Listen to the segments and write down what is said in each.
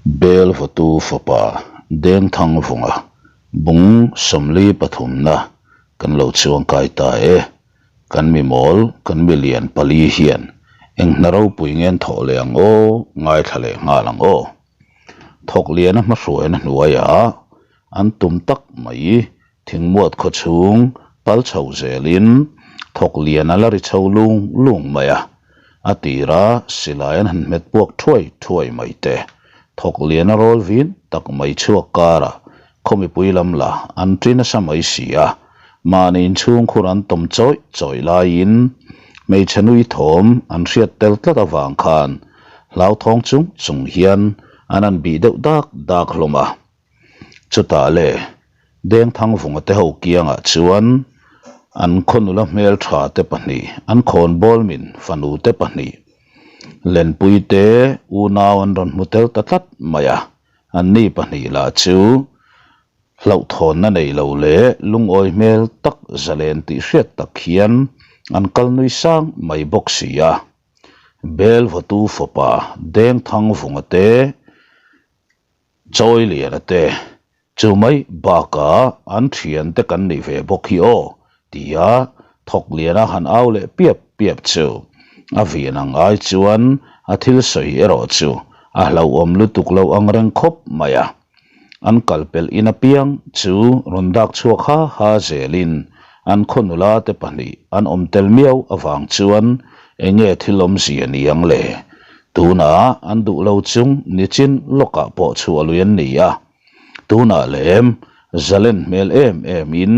Bel vawtu fapa Dengthangvunga bung sawmli pathumna kan lo chuangkai ta e. Kan mi mawl, kan mi lian pali hian eng hna ropui ngen thawh leh ang aw, ngaithla leh nghal ang aw. Thawk liana hmahruaina hnuaiah an tum tak mai Thingmuat khaw chhung pal chho zelin thawk lian a la ri chho lung lung mai a, a tira silai an han hmet puak thuai thuai mai te, thawk lian a rawl vin tak mai chhuak karah khaw mipui lam la an ṭi nasa mai si a, mahni inchhungkhur an tawm chawih chawih laiin hmeichhe nui thawm an hriat tel tlat avang khan hlauthawng chung chung hian an han bih deuh dak dak hlawm a. Chutah le, Dengthangvunga te ho kiangah chuan an khaw nula hmeltha te pahnih, an khawnbawl min fanu te pahnih, Lenpui te unau an rawn hmu tel ta tlat mai a, anni pahnih lah chu hlauhthawnna nei lo leh lungawi hmel tak zalen tih hriat tak hian an kal nui sang mai bawk si a. Bel vawtu fapa Dengthangvunga te Chawi liana te, chu mai bakah an thiante kan nih ve bawk hi aw, tia thawk liana han au leh piap piap chu a vin ang ai chuan a thil sawi erawh chu a hlauhawm lutuk lo ang reng khawp mai a. An kal pelh in apiang chu rawn dak chhuak ha ha zelin an khaw nula te pahnih an awm tel miau avang chuan enge thil awmzia ni ang le? Tunah an duh lo chung nichin lawkah pawh chhuah lui an ni a, tunah lem zalen hmel em em in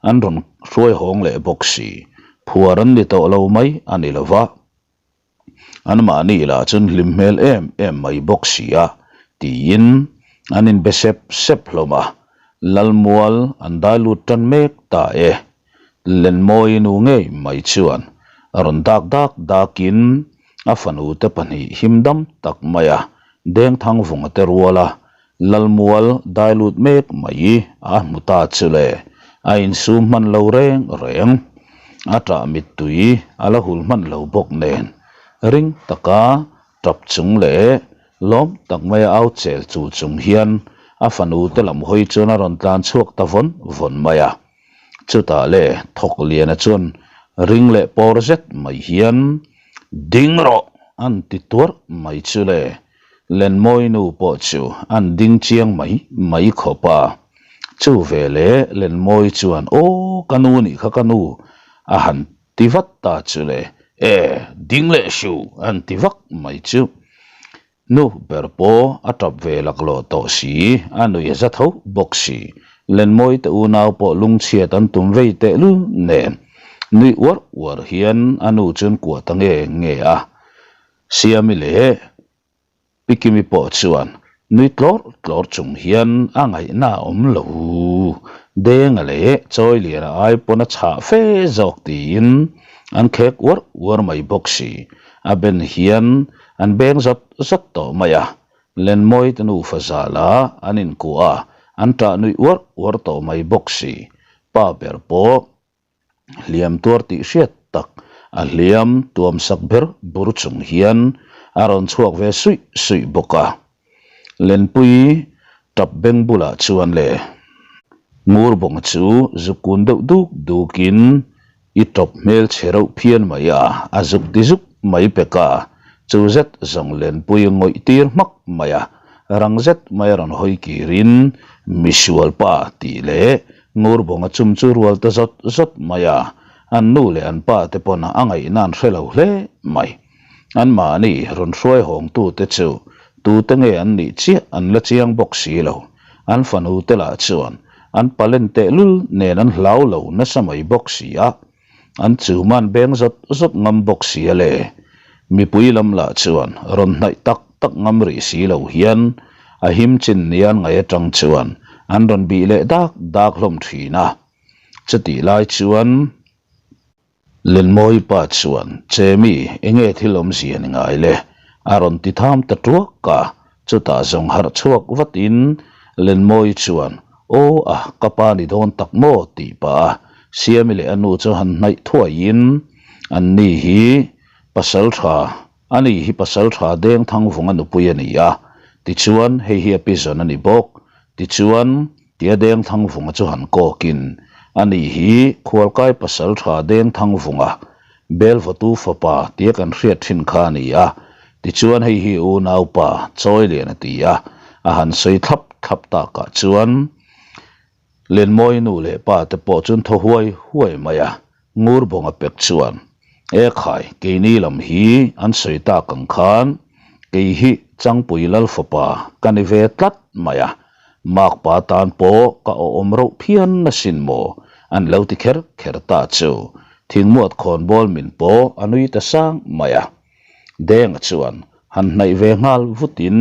an rawn hruai hawng leh bawk si, phuar an ni tawh lo mai a ni lo va, anmahni lah chun hlim hmel em em mai bawk si a, tiin an inbe sep sep hlawm a, Lalmual an dai lut tan mek ta e. Lenmawi nu ngei mai chuan a rawn dak dak dakin a fanu te pahnih him dam tak mai a, Dengthangvunga te rual a, Lalmual dai lut mek mai a hmu ta chu le, a insum hman lo reng reng. A ṭah mittui a la hul hman lo bawk nen ring taka Tap chung leh lawm tak mai a au chel chul chung hian a fanu te lam hawi chuan a rawn tlan chhuak ta vawn vawn mai a. Chutah le thawk liana chuan ring leh pawr zet mai hian Ding rawh! an ti tuarh mai chu le Lenmawi nu pawh chu an ding chiang mai mai khawp a. Chu ve le Lenmawi chuan Aw ka nu nih kha ka nu a han Ti vat ta chu le, E, ding leh hru an ti vak mai chu. Nu ber pawh a tap ve laklawh tawh si, a nui a za tho bawk si. Lenmawi te unau pawh lungchhiat an tum vei tehlul nen, nui uar uar hian a nu chuan kuah ta nge nge a. Siami leh Pikimi pawh chuan nui tlawr tlawr chung hian a ngaihna a awm lo. Denga leh Chawiliana ai pawn a chhah fe zawk tiin an khek uar uar mai bawk si. A ben hian an beng zawt zawt tawh mai a. Lenmawi te nufa zala an inkuah a, an ṭah nui uar uar tawh mai bawk si. Pa ber pawh Hliam tuar tih hriat tak a hliam tuam sak ber bur chung hian a rawn chhuak ve suih suih bawk a. Lenpui tap beng bulah chuan le Ngurbawng chu zuk kun deuh duk dukin i tawp hmel chhe reuh phian mai a, a zuk ti zuk mai pek a, chu zet zawng Lenpui ngawih tir hmak mai a, rang zet mai a rawn hawi kirin misualpa tih leh Ngurbawnga chum chu rual ta zawt zawt mai a, an nu leh an pa te pawn a ngaihna an hre lo hle mai. Anmahni rawn hruai hawngtute chu tute nge an nih chiah an la chiang bawk si lo. An fanu te lah chuan an palen tehlul nen an hlau lo nasa mai bawk si a, an chum an beng zawt zawt ngam bawk si a le. Mipui lam lah chuan rawn hnaih tak tak ngam rih si lo hian a him chin nia an ngaih atang chuan an rawn bih leh dak dak hlawm thin a. Chutih lai chuan Lenmawi pa chuan, Chemi, enge thil awmzia ni ngai le? a rawn ti tham ta tuak a. Chutah zawng harh chhuak vatin Lenmawi chuan, Aw a, ka pa ni dawn tak maw? tih pah a, Siami leh a nu chu han hnaih thuaiin, Anni hi pasal tha, ani hi pasal tha Dengthangvunga nupui a ni a. Tichuan, hei hi a pi zawn a ni bawk. Tichuan, tia Dengthangvunga chu han kawkin, Ani hi Khualkai pasaltha Dengthangvunga, Belvawtu fapa tia kan hriat thin kha a ni a. Tichuan hei hi unaupa Chawilian a ti a, a han sawi thlap thlap takah chuan, Lenmawi nu leh pa te pawh chuan thaw huai huai mai a, Ngurbawnga pek chuan, E khai, keini lam hi an sawi tak ang khan kei hi Changpui Lal fapa ka ni ve tlat mai a, makpa tan pawh ka awm rauh phian asin maw an lo ti kher kher ta chu thingmuat khawnbawl min pawh a nui ta sang mai a. Denga chuan han hnaih ve nghal vutin,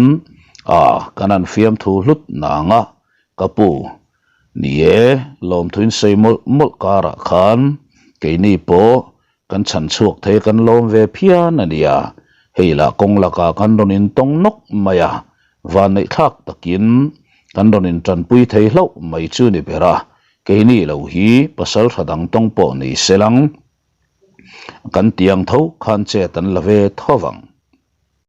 A, kan han fiamthu hlut nanga Ka pu, ni e, lawmthuin sawi mawlh mawlh karah khan keini pawh kan chhan chhuak thei kan lawm ve phian a nia, hei lah kawng lakah kan rawn intawng nawk mai a, vanneih thlak takin kan rawn intanpui thei hlauh mai chu ni ber a, keini lo hi pasal tha dang tawng pawh ni se lang kan tiang tho khan chet an la ve tho vang.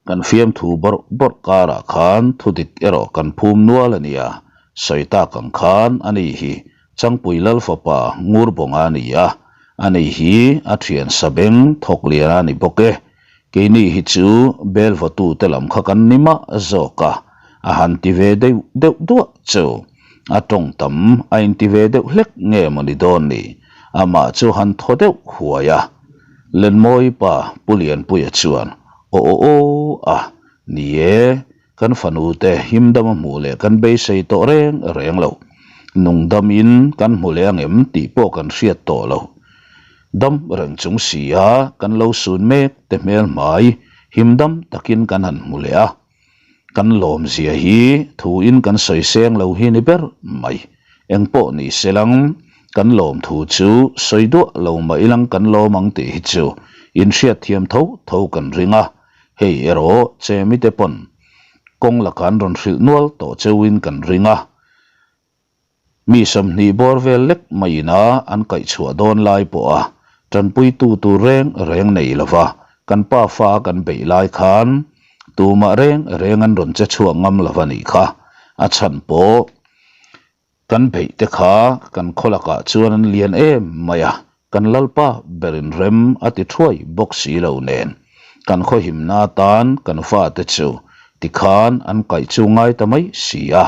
Kan fiamthu bawrh bawrh karah khan thudik erawh kan phum nual a nia, sawi tak ang khan a ni hi Changpui Lal fapa Ngurbawnga a ni a, a ni hi a thian Sabeng Thawkliana a ni bawk e. Keini hi chu Belvawtute lam kha kan ni mah zawk a, a han ti ve deuh deuh duah chu. A tawng tam a inti ve deuh hlek nge maw ni dawn ni, amah chu han thaw deuh huai a. Lenmawi pa Pu Lianpuia chuan Aw aw aw a, ni e, kan fanu te himdam a hmuh leh kan beisei tawh reng reng lo. Nungdam in kan hmu leh angem tih pawh kan hriat tawh lo. Dam reng chung si a kan lo sun mek te hmel hmai himdam takin kan han hmu leh a. Kan lawmzia hi thu in kan sawi seng lo hi ni ber mai. Engpawh ni se lang, kan lawm thu chu sawi duah lo mah ilang kan lawm ang tih hi chu in hriat thiam tho tho kan ring a. Hei erawh chemi te pawn kawng laka an rawn hrilh nual tawh cheuhin kan ring a. Mi 20 bawr vel lek maiin a an kaihchhuah dawn lai pawha tanpuitu tur reng reng nei lova kan pa fa kan beih lai khan tumah reng reng an rawn che chhuak ngam lova nih kha. A chhan pawh kan beih te kha kan khaw lakah chuan an lian em mai a, Kan Lalpa berin rem a ti thuai bawk si lo nen, kan khawhimna atan kan fate chu tikhan an kaih chu ngai ta mai si a,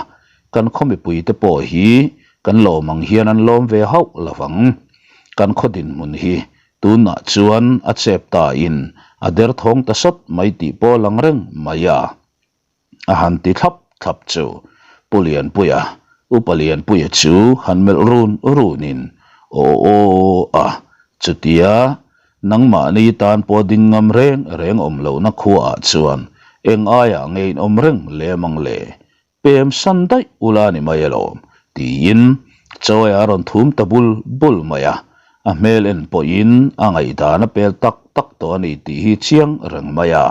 kan khaw mipuite pawh hi kan lawm ang hian an lawm ve hauh lo vang. Kan khaw dinhmun hi tunah chuan a chep tain a derthawng ta sawt mai tih pawh a lang reng mai a. A han ti thlap thlap chu Pu Lianpuia, Upa Lianpuia chu han melh run runin, Aw aw a, chutia nangmahni tan pawh ding ngam reng reng awm lohna khuaah chuan eng aiah nge in awm reng lem ang le? Pem san daih ula ni mai alawm, tiin Chawia a rawn thum ta bul bul mai a, a hmel en pawhin a ngaihdan a pel tak tak tawh a ni tih hi chiang reng mai a.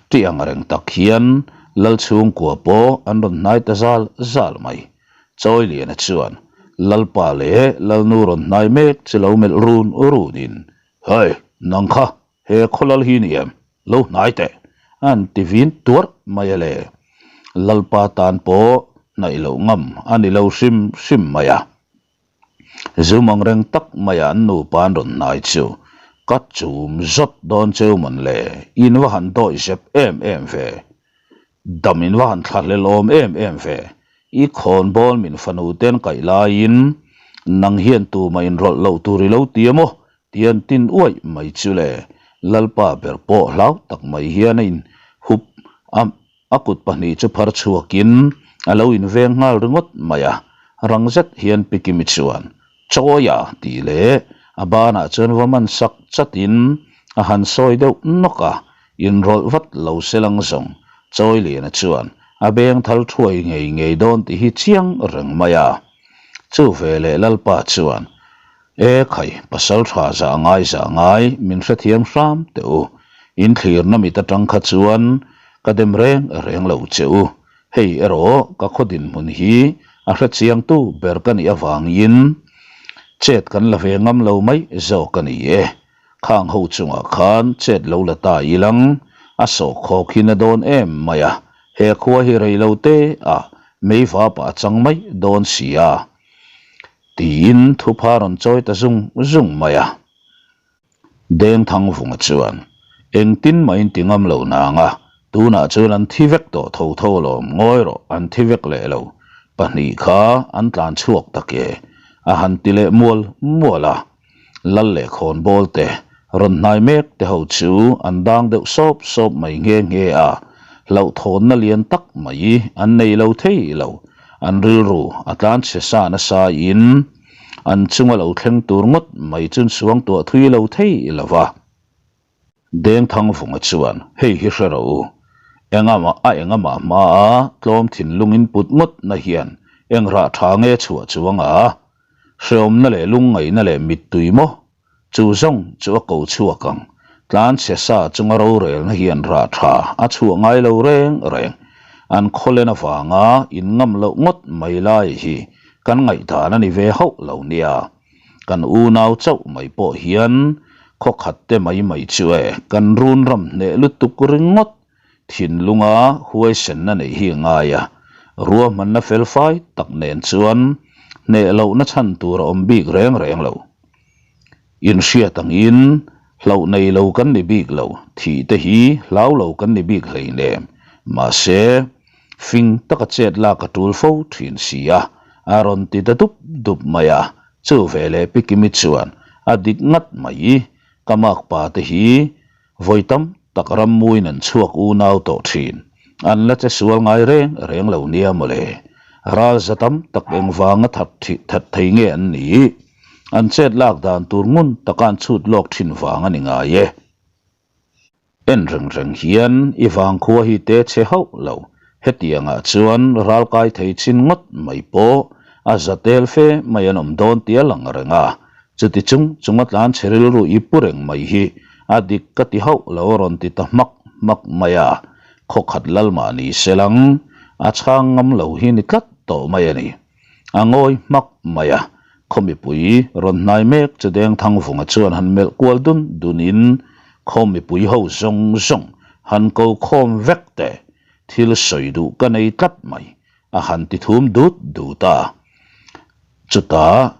Tih ang reng tak hian Lal chhungkua pawh an rawn hnai ta zal zal mai. Chawiliana chuan Lalpa leh Lalnu rawn hnai mek chu lo melh run runin, Hei, nang kha he khaw lal hi ni em? Lo hnai teh! An ti vin tuarh mai a le. Lalpa tan pawh hnaih loh ngam a ni lo hrim hrim mai a. Zum ang reng tak maia an nupa an rawn hnai chu ka chum zawt dawn cheu mawn le, in va han dawih zep em em ve, dam in va han thlahlel awm em em ve, i khawnbawl min fanu ten kaih laiin nang hian tumah inrawlh loh tur i lo ti a maw tia an tin uaih mai chu le, Lalpa ber pawh hlau tak mai hian a inhup a. A kut pahnih chu phar chhuakin a lo inveng nghal ringawt mai a, rang zet hian Pi Kimi chuan, Chawia! tih leh a banah chuan va man sak chatin a han sawi deuh nawk a, inrawlh vat lo se lang zawng Chawiliana chuan a beng thal thuai ngei ngei dawn tih hi chiang reng mai a. Chu veleh Lalpa chuan, E khai, pasal tha zah ngai zah ngai, min hrethiam hram teh u. In thlirna mit atang kha chuan ka dem reng reng lo che u. Hei erawh ka khaw dinhmun hi a hrechiangtu ber ka nih avangin chet kan la ve ngam lo mai zawk a ni e. Khang ho chungah khan chet lo la ta ilang, a sawhkhawk hi na dawn em mai a. He khua hi rei lo te a meiva pah a chang mai dawn si a, tiin thupha rawn chawi ta zung zung mai a. Dengthangvunga chuan, Engtin mah in ti ngam lo nang a, tunah chuan an thi vek tawh tho tho alawm, ngawi rawh, an thi vek leh lo, pahnih kha an tlan chhuak tak e, a han ti leh mual mual a. Lal leh khawnbawl te, rawn hnai mek te ho chu an dang deuh sawp sawp mai nghe nghe a, hlauhthawnna lian tak mai an nei lo thei lo, an rilru a tlan chhe sa nasa in an chunga lo thleng tur ngawt mai chun suangtuah thui lo thei lo va. Dengthangvunga chuan, Hei hi hre rawh u. Engamah a engamah hmaa tlawm thinlung in put ngawt na hian eng rah tha nge chhuah chuang a? Hreawmna leh lungngaihna leh mittui maw? Chu zawng chu a ko chhuak ang. Tlanchhe sa chunga rorelna hian rah tha a chhuah ngai lo reng reng. An khawlen avanga in ngam loh ngawt mai lai hi kan ngaihdan a ni ve hauh lo nia. Kan unau chauh mai pawh hian khaw khat te mai mai chu e, kan run ram hneh lutuk ringawt thinlunga huaisenna neih hi a ngai a, ruahmanna felfai tak nen chuan hneh lohna chhan tur a awm bik reng reng lo. Inhriat angin hlauh nei lo kan ni bik lo, thih te hi hlau lo kan ni bik hleinem, mahse, Fing taka chet lak a tul fo thin si a, a rawn ti ta dup dup mai a, chu veleh Pi Kimi chuan a dik ngat mai, ka makpa te hi vawi tam tak rammuiin an chhuak unau tawh thin, an la che sual ngai reng reng lo nia mawle, ral za tam tak engvanga that that thei nge an nih, an chet lak dan tur ngun taka an chhut lawk thin vang a ni ngai e. En reng reng hian i vangkhua hi te chhe hauh lo, hetiangah chuan ral kai thei chin ngawt mai pawh a za tel fe mai an awm dawn tia lang reng a, chuti chung chunga tlan chhe rilru i pu reng mai hi a dik ka ti hauh lo a rawn ti ta hmak hmak mai a, khawkhat lal mah ni se lang a chhang ngam lo hi ni tlat tawh mai a ni. A ngawi hmak mai a, khaw mipui rawn hnai mek chu Dengthangvunga chuan han melh kual dun dunin khaw mipui ho zawng zawng han ko khawm vek teh, thil sawi duh ka nei tlat mai, a han ti thum dut dut a. Chutah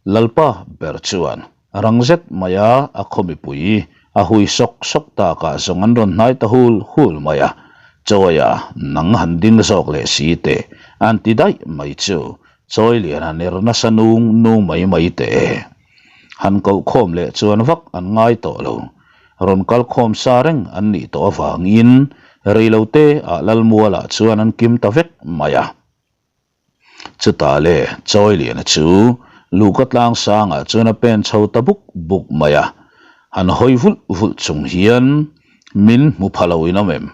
Lalpa ber chuan rang zet maia a khaw mipui a hui sawk sawk takah zawng an rawn hnai ta hul hul mai a, Chawia nang han ding zawk leh si teh an ti daih mai chu Chawiliana ner nasa nung nung mai mai teh e. Han koh khawm leh chuan vak an ngai tawh lo. Rawn kal khawm sa reng an nih tawh avangin reilote ah Lalmualah chuan an kim ta vek mai a. Chutah le Chawiliana chu Luka tlang sangah chuan a pen chho ta buk buk mai a, han hawi vulh vulh chung hian min hmu pha lo in awm em?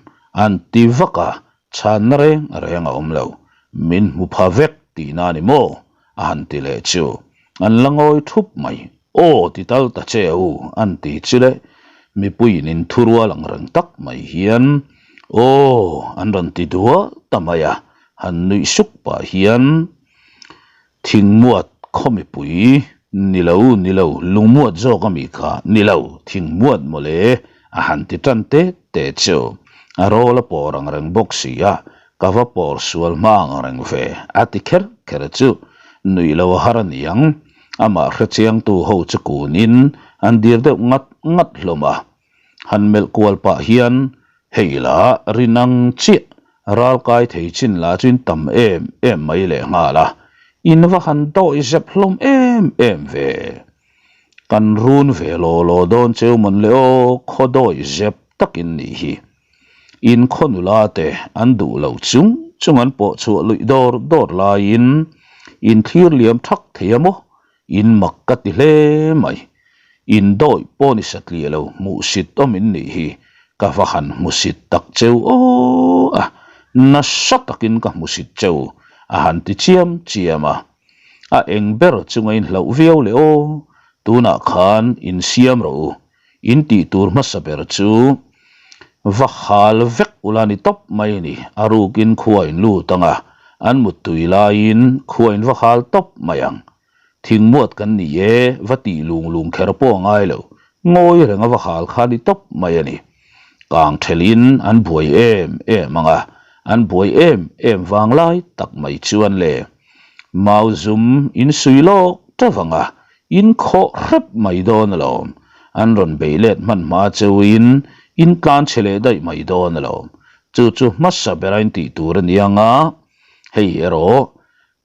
An ti vak a, chhanna reng reng a awm lo. Min hmu pha vek tihna a ni maw? A han ti leh chu an la ngawi thup mai. Aw ti tal ta che u an ti chu le mipuiin in thurual ang reng tak mai hian aw an rawn ti duah ta mai a, Han nuih suk pah hian thingmuat khaw mipui ni lo ni lo lungmuat zawk a mi kha ni lo thingmuat mawle a han ti tan te te chu a rawl a pawr ang reng bawk si a ka va pawr sual hma ang reng ve a ti kher kher chu nuih lo a har a niang amah hrechiangtu ho chu kunin an dir deuh ngat ngat hlawm a. Han melh kual pah hian hei la rin ang chiah ral kai thei chin lah chu in tam em em mai leh nghal a, in va han dawi zep hlawm em em ve. Kan run ve law law dawn cheu mawn le aw, khaw dawi zep takin nih hi. In khaw nula te an duh lo chung chung an pawh chhuah luih dawr dawr laiin in thlir liam thak thei a maw? In mak ka ti hle mai. In dawih pawh ni satliah lo hmuhsit awm in nih hi ka va han hmusit tak cheu aw a, nasa takin ka hmusit cheu a han ti chiam chiam a. A eng ber chunga in hlauh viau leh aw, tunah khan in siam rawh u, in tih tur hmasa ber chu va hal vek ula ni tawp mai a ni, a rukin khua in lut ang a, an muttui laiin khua in va hal tawp mai ang. Thingmuat kan ni e, va tih lung lung kher pawh a ngai lo, ngawi reng a va hal kha ni tawp mai a ni. Kang thelhin an buai em em ang a, An buai em em vang lai tak mai chuan le mau zum in sui lawk ta vang a, in khawh hrep mai dawn alawm. An rawn beih let hman hma cheuin in tlan chhe leh daih mai dawn alawm. Chu chu hmasa bera in tih tur a ni ang a, hei erawh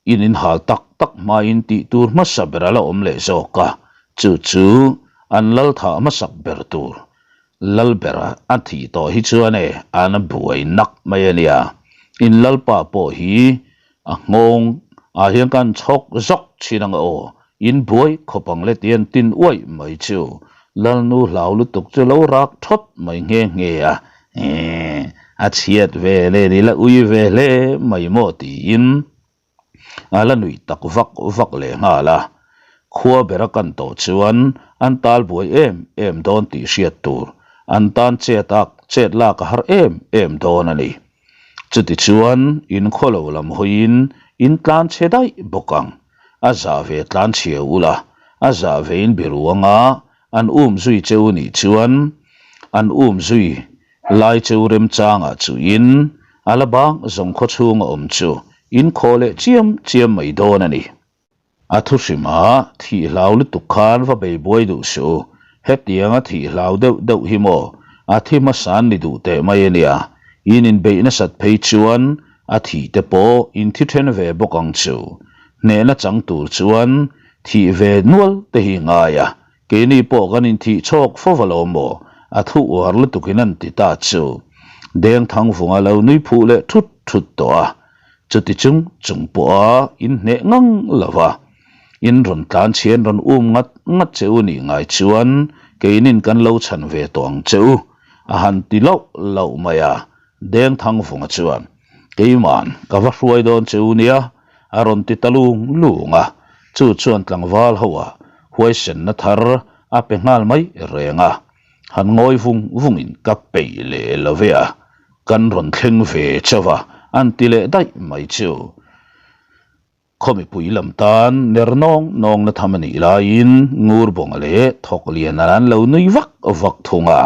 In inhal tak tak hmain tih tur hmasa ber a la awm leh zawk a, chu chu an lal thah hmasak ber tur. Lal bera a thih tawh hi chuan e an buai nak mai a nia. In lalpa pawh hi a nghawng ah hian kan chhawk zawk thin ang aw, in buai khawp ang le tih an tin uaih mai chu. Lalnu hlau lutuk chu lo rak thawt mai nghe nghe a, Eeh, a chhiat ve le ni la ui ve hle mai maw tiin a la nuih tak vak vak leh nghal a. Khua bera kan tawh chuan an tal buai em em dawn tih hriat tur an tan chet ak chet lak a har em em dawn a ni. Chutichuan in khaw lo lam hawiin in tlan chhe daih bawk ang. A zah ve tlan chhia ula, a zah ve in biru anga An um zui cheu nih chuan an um zui lai cheu remchangah chuin a la bang zawng khaw chhunga awm chu in khaw leh chiam chiam mai dawn a ni. A thu hrimah thih hlau lutuk khan va bei buai duh suh u, hetianga thih hlau deuh deuh hi maw a thi hmasan ni duh teh mai a nia, in inbeih nasat phei chuan a thih te pawh in thi then ve bawk ang chu. Hnehna chang tur chuan Thih ve nual te hi ngai a, keini pawh kan inthih chhawk fo va lo maw? A thu uar lutukin an ti ta chu. Dengthang vunga lo nui phuh leh thut thut tawh a, chuti chung chung pawha inhneh ngang lo va, in rawn tlan chhian rawn um ngat ngat che u nih ngai chuan keinin kan lo chhan ve tawh ang che u, a han ti loh loh mai a. Dengthang vunga chuan, Keiman ka va hruai dawn che u nia, a rawn ti ta lung lung a, chu chuan tlangval ho ah huaisenna thar a pe nghal mai reng a, han ngawi vung vungin ka peih leh lo ve a, kan rawn thleng ve chauh a, an ti leh daih mai chu. Khaw mipui lam tan ner nawng nawng na tham a nih laiin Ngurbawnga leh Thawkliana an lo nui vak vak thung a.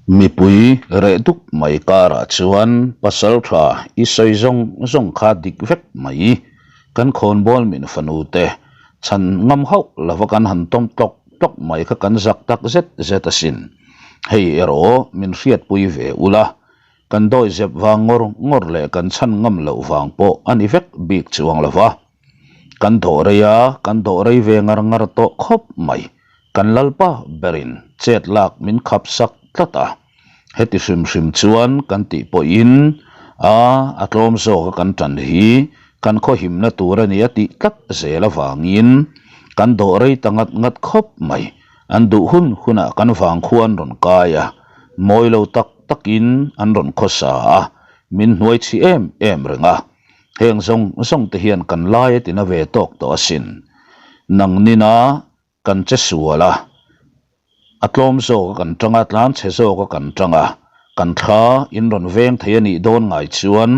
Mipui reh dup mai karah chuan pasal tha i sawi zawng zawng kha dik vek mai. Kan khawnbawl min fanu te chhan ngam hauh lova kan han tawm tlawk tlawk mai kha kan zak tak zet zet asin. Hei erawh min hriatpui ve ula, kan dawi zep vang ngawr ngawr leh kan chhan ngam loh vang pawh a ni vek bik chuang lova. Kan dawh rei a, kan dawh rei ve ngar ngar tawh khawp mai. Kan Lalpa berin chet lak min khap sak tlat a. Heti hrim hrim chuan kan tih pawhin a a tlawm zawka kan tan hi kan khawhimna tur a ni a tih tlat zel avangin kan dawh rei ta ngat ngat khawp mai. An duh hun hunah kan vangkhua an rawn kai a, mawi lo tak takin an rawn khawsa a, min hnuai chhi em em reng a. Heng zawng zawng te hian kan lai a tina ve tawk tawh asin. Nang nina kan che sual a, a tlawm zawk a kan tang a, tlan chhe zawk a kan tang a, kan thla in rawn veng thei a nih dawn ngai chuan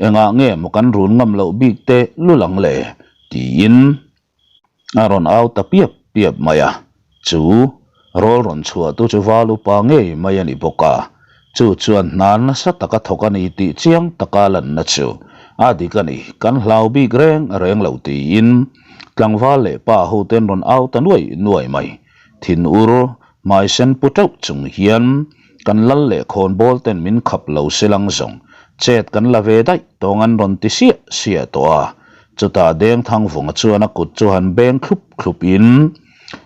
engah nge maw kan run ngam loh bik te lul ang le tiin A rawn au ta piap piap mai a, chu rawl rawn chhuah tu chu val upa ngei mai a ni bawk a, chu chuan hna nasa taka thawk a ni tih chiang taka lanna chu a dik a ni, kan hlau bik reng reng lo tiin tlangval leh pa ho ten rawn au ta nuai nuai mai. Thinur hmai sen pu teuh chung hian kan lal leh khawnbawl ten min khap lo se lang zawng chet kan la ve daih tawng an rawn ti siah siah tawh a, chutah Dengthangvunga chuan a kut chu han beng thlup thlup in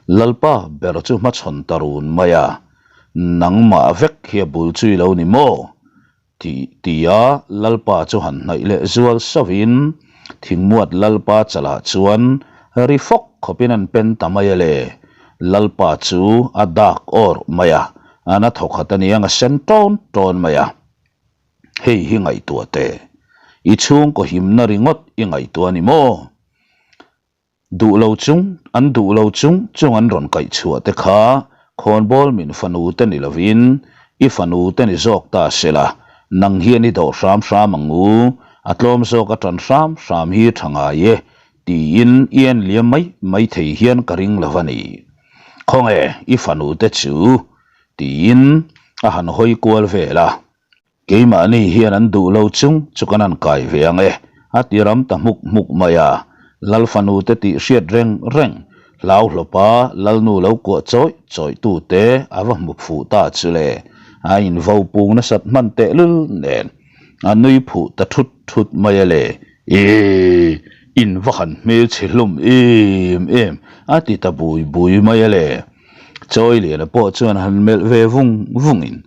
Lalpa ber chu hmachhawn ta run mai a, nangmah vek hi a bul chu i lo ni maw? Tih tia Lalpa chu han hnaih leh zual sauhin thingmuat Lalpa chalah chuan ri fawk khawpin an pen ta mai a le. Lalpa chu a dak awr mai a, a na thawkhat a niang a sen tawn tawn mai a. Hei hi ngaihtuah teh, i chhungkaw himna ringawt i ngaihtuah a ni maw? Duh lo chung, an duh lo chung chung an rawn kaih chhuah te kha khawnbawl min fanu te ni lovin i fanu te ni zawk ta se la, nang hian i dawh hram hram ang u, a tlawm zawk a tan hram hram hi tha ngai e, tiin i en liam mai mai thei hian ka ring lo a ni. Khawnge i fanu te chu? tiin a han hawi kual vel a. Keimahni hian an duh lo chung chu kan han kai ve ang e, a ti ram ta hmuk hmuk mai a. Lal fanu te tih hriat reng reng, hlau hlawpa Lalnu lo kuah chawih chawih tu te a va hmu phuh ta chu le, a invo pung nasat hman tehlul nen a nui phuh ta thut thut mai a le. Eii, in va han hmelchhe hlawm em em, a ti ta bui bui mai a le. Chawiliana pawh chuan han melh ve vung vungin,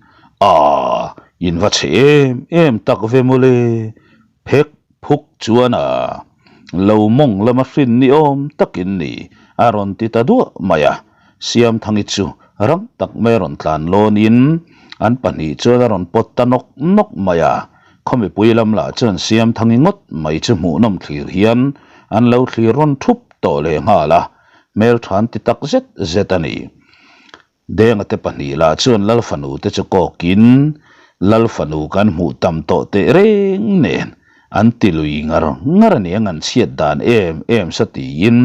Aaa, in va chhe em em tak ve mawle, phek phuk chuan a lo mawng lama hrin ni awm takin ni a rawn ti ta duah mai a. Siamthangi chu rang tak mai a rawn tlan lawnin an pahnih chuan a rawn pawt ta nawk nawk mai a. Khaw mipui lam lah chuan Siamthangi ngawt mai chu hmuhnawm thlir hian an lo thlir rawn thup tawh lehnghal a. Hmelthan ti tak zet zet a ni. Denga te pahnih lah chuan Lal fanu te chu kawkin Lal fanu kan hmuh tam tawh teh reng nen an ti lui ngar ngar a ni ang an chhiat dan em em sa tiin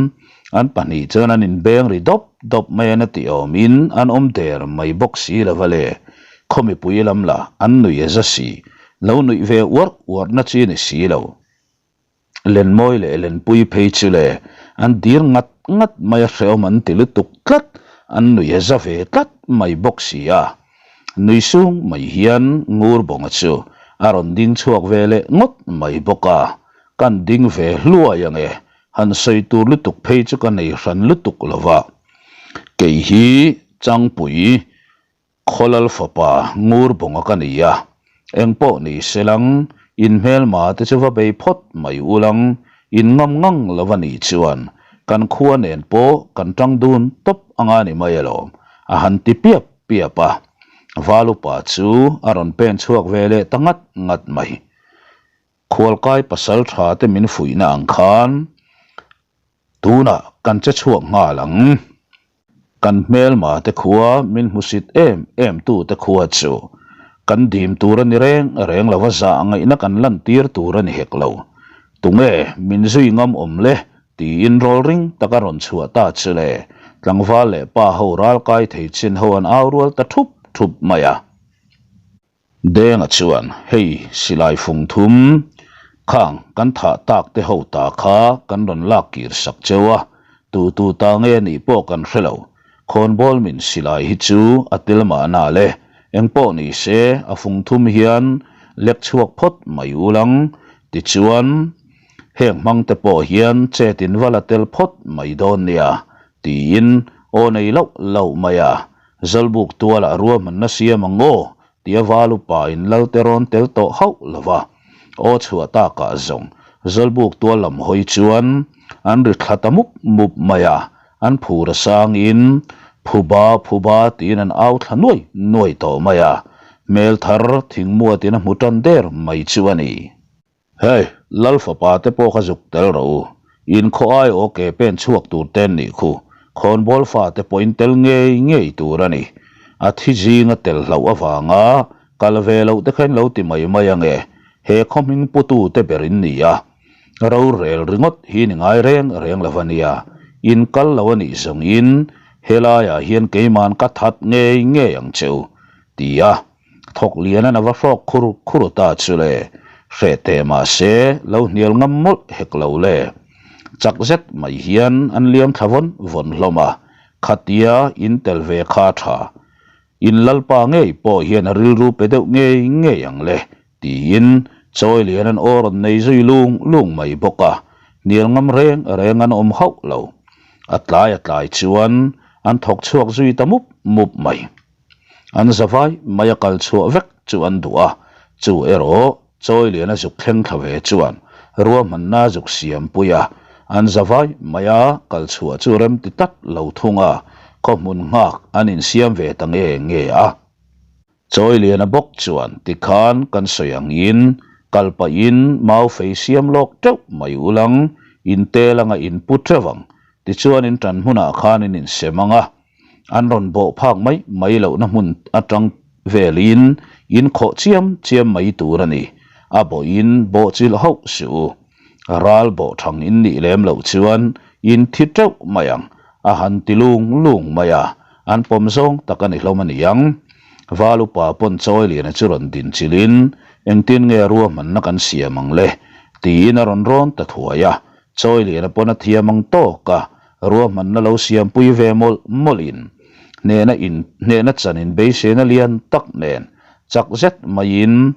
an pahnih chuan an inbeng ri dawp dawp mai a na tih awmin an awm der mai bawk si lo va le. Khaw mipui lam lah an nuih a za si, lo nuih ve uarh uarhna chi a ni si lo. Lenmawi leh Lenpui phei chu le an dir ngat ngat mai a hrehawm an ti lutuk tlat, an nui a za ve tlat mai bawk si a. Nui sung mai hian Ngurbawnga chu a rawn ding chhuak ve leh ngawt mai bawk a, Kan ding ve hluai ang e, han sawi tur lutuk phei chu ka nei hran lutuk lo va. Kei hi Changpui Khawlal fapa Ngurbawnga ka ni a, engpawh ni se lang, in hmelma te chu va bei phawt mai u lang, in ngam ngang lo a nih chuan kan khua nen pawh kan tang dun tawp anga ni mai alawm, a han ti piap piap a. Valupa chu a rawn pen chhuak ve leh ta ngat ngat mai. Khualkai pasal tha te min fuihna ang khan tunah kan che chhuak nghal ang. Kan hmelma te khua min hmusit em em tu te khua chu kan dim tur a ni reng reng lo a zah ngaihna kan lantir tur a ni hek lo. Tunge min zui ngam awm le tiin rawl ring tak a rawn chhuah ta chu le tlangval leh pa ho ral kai thei chin ho an au rual ta thup thup mai a. Denga chuan, Hei, silai fung thum, khang kan thah tak te ho ta kha kan rawn lak kir sak cheu a, tu tu ta nge nih pawh kan hre lo. Khawnbawl min silai hi chu a tel mahna le, engpawh ni se a fung thum hian lek chhuak phawt mai ulang, tichuan, heng hmang te pawh hian chet in va la tel phawt mai dawn nia, tiin aw nei loh loh mai a. Zawlbuk tualah ruahmanna siam ang aw tia val upa in lal te rawn tel tawh hauh lo va, aw chhuah takah zawng Zawlbuk tual lam hawi chuan an ri thla ta mup mup mai a, an phur a sangin Phuba Phuba tiin an au thla nuai nuai tawh mai a, hmel thar thingmuatin a hmu tan der mai chu a ni. Hei, Lal fapa te pawh kha zuk tel rawh u. In khaw ai aw ke pen chhuak tur te an nih khu. Khawnbawl fa te pawh in tel ngei ngei tur a ni. A thi zinga tel hlauh avanga kal ve loh te kha in lo ti mai mai ange. He khaw hming putu te ber in ni a. Rorel ringawt hi ni ngai reng reng lo a nia. In kal lo a nih zawng in helaiah hian keiman ka that ngei ngei ang che u, ti a. Thawk lian a va hrawk khur khur ta chu le, hreh teh mah se lo hnial ngam mawlh hek lo le. Chak zet mai hian an liam thla vawn vawn hlawm a, khatia in tel ve kha tha. In lalpa ngei pawh hian a rilru pe deuh ngei ngei ang le tiin chawi lian an aw rawn nei zui lung lung mai bawk a, hnial ngam reng reng an awm hauh lo. A tlai a tlai chuan an thawk chhuak zui ta mup mup mai. An zavai mai a kal chhuah vek chu an duh a, chu erawh chawi lian a zuk thleng thla ve chuan ruahmanna zuk siam pui a, an zavai mai a kal chhuah chu rem ti tlat lo thung a, khaw hmun nghak an insiam ve ta nge nge a. Chawi lian a bawk chuan tikhan kan sawi angin kal pahin mau fei siam lawk teuh mai ulang, intel anga inpu teuh ang, tichuan in tan hmunah khan in insem ang a, An rawn bawh phak mai mai lohna hmun atang velin in khawh chiam chiam mai tur a ni. A bawhin bawh chilh hauh suh u. Ral bawh thang in nih lem loh chuan in thi teuh mai ang, a han ti lung lung mai a, an pawm zawng tak a ni hlawm a ni ang. Val upa pawn chawi liana chu rawn din chilhin. Engtin nge ruahmanna kan siam ang le? tiin a rawn rawn ta thuai a. Chawiliana pawn a thiam ang tawk a, ruahmanna lo siampui ve mawlh mawlhin hnehna in hnehna chan in beiseina lian tak nen chak zet maiin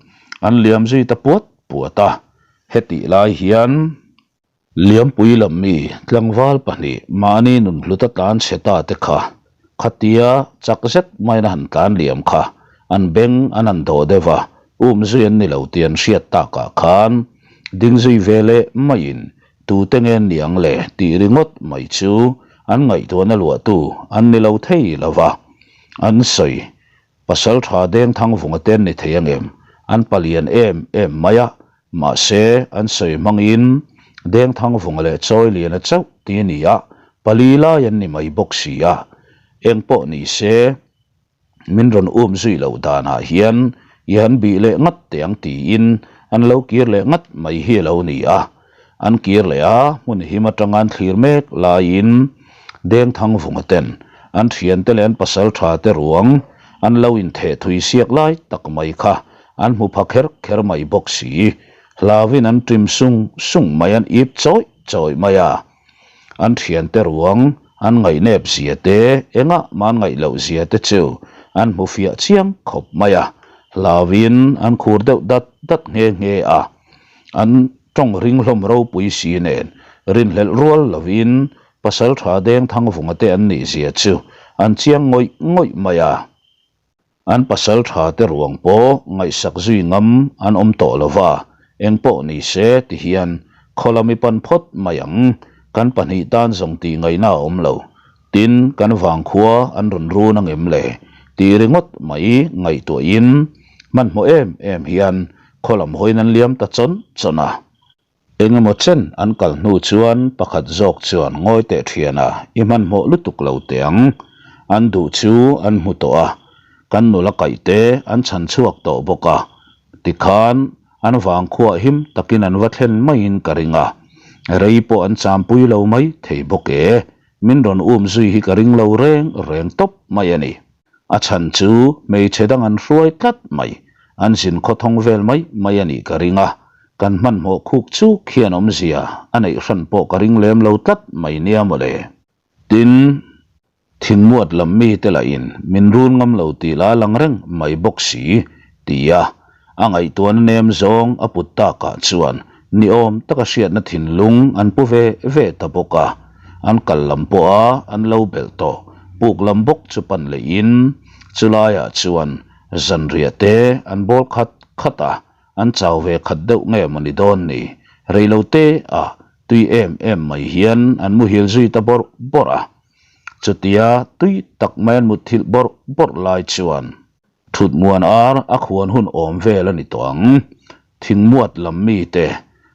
an liam zui ta puat puat a. Hetih lai hian. Liampui lam mi tlangval pahnih mahni nun hluta tlan chhe ta te kha khatia chak zet maiin a han tlan liam kha an beng an han dawh deuh a, um zui an ni lo tih an hriat takah khan ding zui ve leh maiin tute nge an ni ang le tih ringawt mai chu an ngaihtuahna luahtu an ni lo thei lo va, an sawi Pasal tha deng thang vunga te an ni thei angem? An palian em em mai a, mahse an sawi hmangin deng thang vunga leh chawi liana chauh ti a ni a, pali lai an ni mai bawk si a. Eng pawh ni se, min rawn um zui loh danah hian i han bih leh ngat teh ang tiin an lo kir leh ngat mai hi a lo ni a. An kir leh a, hmun him atanga an thlir mek laiin Dengthang vunga ten an thiante leh an pasal tha te ruang an lo intheh thui siak lai tak mai kha an hmu pha kher kher mai bawk si. Hlauin an ṭim sung sung mai an ip chawih chawih mai a. An thiante ruang an ngaihnep zia te, engah mah an ngaih loh zia te chu an hmu fiah chiang khawp mai a. Hlauin an khur deuh dat dat nghe nghe a. An tawng ring hlawm ropui si nen rinhlelh rual lovin pasal tha deng thangvunga te an nih zia chu an chiang ngawih ngawih mai a. An pasal tha te ruang pawh ngaihsak zui ngam an awm tawh lo va, eng pawh ni se ti hian khaw lam i pan phawt mai ang, kan pahnih tan zawng tih ngaihna a awm lo, tin kan vangkhua an rawn run angem le tih ringawt mai ngaihtuahin hmanhmawh em em hian Khaw lam hawiin an liam ta chawn chawn a. Eng emaw chen an kal hnu chuan pakhat zawk chuan ngawi teh thian a, i hmanhmawh lutuk lo teh ang. An duh chu an hmu tawh a, kan nula kaih te an chhan chhuak tawh bawk a, tikhan an vangkhuah him takin an va thlen maiin ka ring a, rei pawh an champui lo mai thei bawk e, min rawn um zui hi ka ring lo reng reng tawp mai a ni. A chhan chu hmeichhe dang an hruai tlat mai, an zin khawthawng vel mai mai a nih ka ring a, kan hmanhmawh khuk chuk hian awmzia a neih hran pawh ka ring lem lo tlat mai nia mawle. Tin, thingmuat lam mite lahin min run ngam lo tih la lang reng mai bawk si, ti a A ngaihtuahna nem zawng a put takah chuan niawm taka hriatna thinlung an pu ve ve ta bawk a, an kal lam pawha an lo belh tawh puk lam bawk chu pan lehin chulaiah chuan zanriah te an bawl khat khat a, an chau ve khat deuh nge maw ni dawn ni, reilote ah tui em em mai hian an muhil zui ta bawrh bawrh a, chutia tui tak mai an mutthilh bawrh bawrh lai chuan. Thutmuan ar a khuan hun awm vel a ni tawh ang. Thingmuat lam mite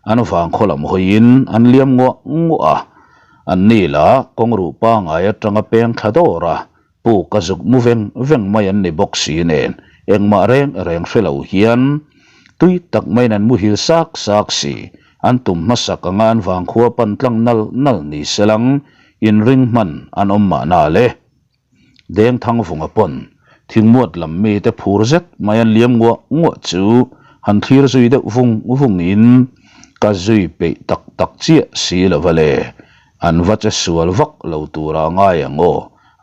an vangkhaw lam hawiin an liam nguah nguah a. An ni lah kawngruh pangai atanga peng thla dawr a, puk a zuk mu veng veng mai an ni bawk si nen engmah reng reng hre lo hian tui tak maiin an muhil sak sak si. An tum hmasak anga an vangkhua pan tlang nal nal ni selang inring hman an awm mahna le. Dengthangvunga pawn thingmuat lam mite phur zet mai an liam nguah nguah chu han thlir zui deuh vung vungin ka zui peih tak tak chiah si lo va le, an va che sual vak lo tura ngai ang aw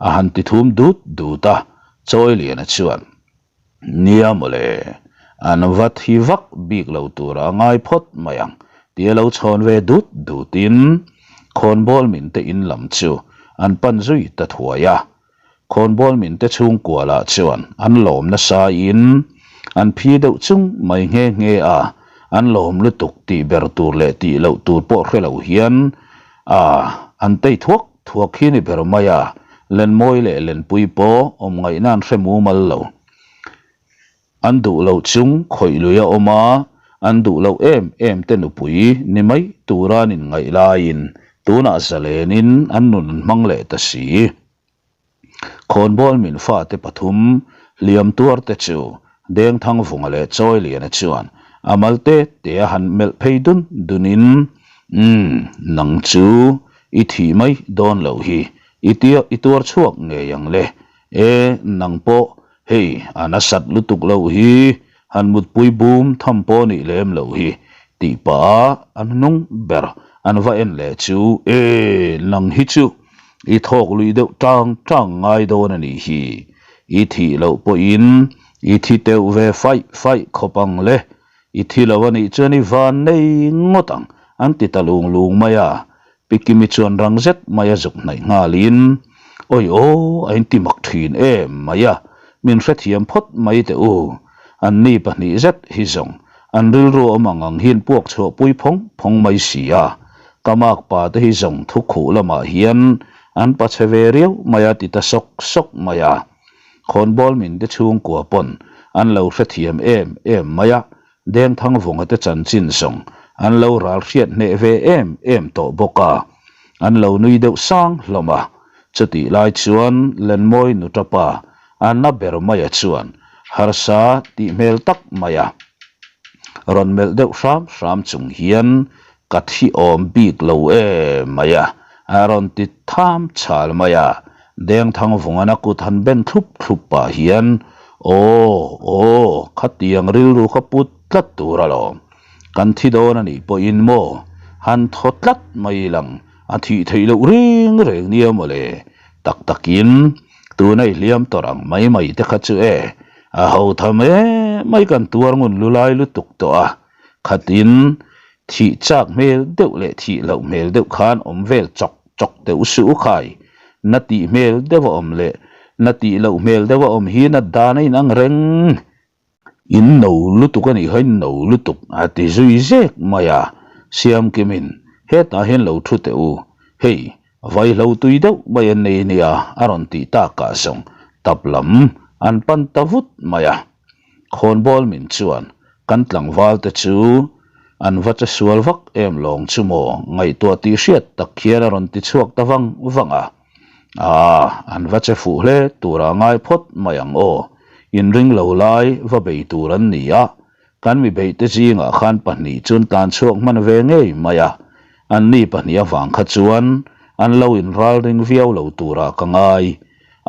a han ti thum dut dut a, Chawiliana chuan. Nia mawle, an va thi vak bik lo tura ngai phawt mai ang tia lo chhawn ve dut dutin khawnbawl minte in lam chu an pan zui ta thuai a. Khawnbawl minte chhungkua lah chuan an lawm nasa in an phi deuh chung mai nghe nghe a, an lawm lutuk tih ber tur leh tih loh tur pawh hre lo hian a an tei thuak Thuak hi ni ber mai a, Lenmawi leh Lenpui pawh awm ngaihna an hre mumal lo. An duh loh chung khawih lui a awm a, an duh loh em em te nupui ni mai tura an inngaih laiin tunah zalenin an nun an hmang leh ta si. Khawnbawl min fate pathum hliam tuar te chu Dengthangvunga leh Chawiliana chuan a mal te te a han melh phei dun dunin, Umm, nang chu I thih mai dawn loh hi i tia i tuar chhuak ngei ang le. E, nang pawh hei a nasat lutuk loh hi. Han mutpui bum tham pawh nih lem loh hi tih pah a an hnung ber an va en leh chu e nang hi chu i thawk lui deuh tang tang ngai dawn a nih hi. I thih loh pawhin i thi teuh ve faih faih khawp ang le. I thi lo a nih chuan i van nei ngawt ang an ti ta lung lung mai a. Pi Kimi chuan rang zet mai a zuk hnaih nghalin, Awi aw, a inti mak thin em mai a, min hrethiam phawt mai teh u. Anni pahnih zet hi zawng an rilru awm ang ang hian puak chhuah pui phawng phawng mai si a. Ka mak pa te hi zawng thu khuh lamah hian an pachhe ve riau mai a ti ta sawk sawk mai a. Khawnbawl min te chhungkua pawn an lo hrethiam em em mai a, Dengthangvunga te chanchin zawng an lo ral hriat hneh ve em em tawh bawk a, an lo nui deuh sang hlawm a. Chutih lai chuan Lenmawi nutapa a na ber maia chuan harsa tih hmel tak mai a rawn melh deuh hram hram chung hian ka thi awm bik lo em mai a, a rawn ti tham chhal mai a. Dengthangvungan a kut han ben thlup thlup pah hian, Aw, aw, khatiang rilru kha put tlat tur alawm. Kan thi dawn a nih pawhin maw, han thaw tlat mai lang, a thih theih loh reng reng nia maw le. Tak takin, tuna i hliam tawrh ang mai mai te kha chu e, a ho tham em mai kan tuar ngun lu lai lutuk tawh a. Khatin thih chak hmel deuh leh thih loh hmel deuh khan awm vel chawk chawk deuh suh u khai. Na tih hmel deuh a awm leh na tih loh hmel deuh a awm hi na dan a inang reng. In no lutuk a nih kha in no lutuk a ti zui zek mai a. Siamkimin hetah hian lo thu teh u, hei vaihlo tui deuh mai an nei nia a rawn tih takah zawng tap lam an pan ta vut mai a. Khawnbawl min chuan kan tlangval te chu an va che sual vak em lawng chu maw ngaihtuah tih hriat tak khian a rawn ti chhuak ta vang vang a. Aa, an va che fuh hle tura ngai phawt mai ang aw. Inring lo lai va bei tur an ni a, kan mi beihte zingah khan pahnih chuan tlan chhuak hman ve ngei mai a. Anni pahnih avang kha chuan an lo inralring viau lo turah ka ngai.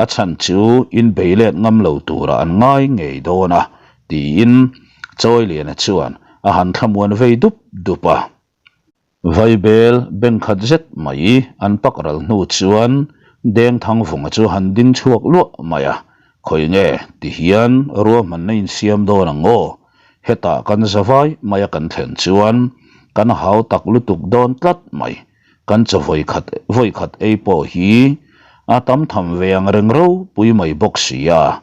A chhan chu in bei let ngam lo turah an ngai ngei dawn a, tiin Chawiliana chuan a han thlamuan vei dup dup a. Vaibel beng khat zet mai an pak ral hnu chuan Dengthangvunga chu han ding chhuak luah mai a, Khawi nge ti hian ruahmanna insiam dawn ang aw? Hetah kan zavai maia kan thlen chuan kan hau tak lutuk dawn tlat mai. Kan chaw vawi khat vawi khat ei pawh hi a tam tham ve ang reng ropui mai bawk si a,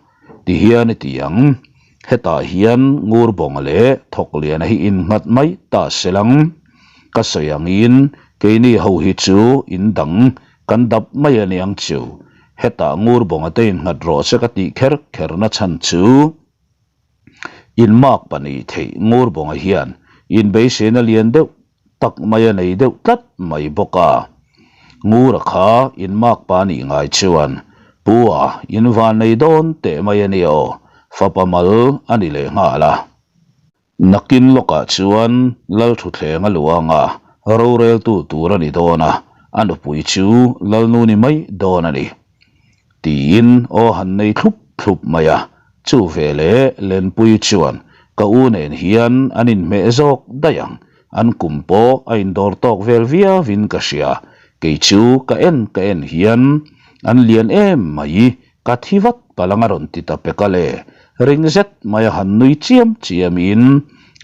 ti hian i ti ang. Hetah hian Ngurbawnga leh Thawkliana hi innghat mai ta se lang. Ka sawi angin keini ho hi chu in dang kan dap mai a niang chu. Hetah Ngurbawnga te innghat rawh se ka tih kher kher na chhan chu. Inmak pahnih theih Ngurbawnga hian inbeisena lian deuh tak mai a nei deuh tlat mai bawk a. Ngura kha in mak pa nih ngai chuan Pu a in van nei dawn teh mai a nia aw, fapa mal a ni leh nghal a. Nakin lawkah chuan Lalthuthleng a luang a, roreltu tur a ni dawn a, a nupui chu Lalnu ni mai dawn a ni. Tiin aw han nei thlup thlup mai a, chu veleh Lenpui chuan ka u nen hian an inhmeh zawk daih ang, an kum pawh a indawr tawk vel viauin ka hria, kei chu ka en ka en hian an lian em mai, ka thi vat palh ang a rawn ti ta pek a le, ring zet mai a han nui chiam chiamin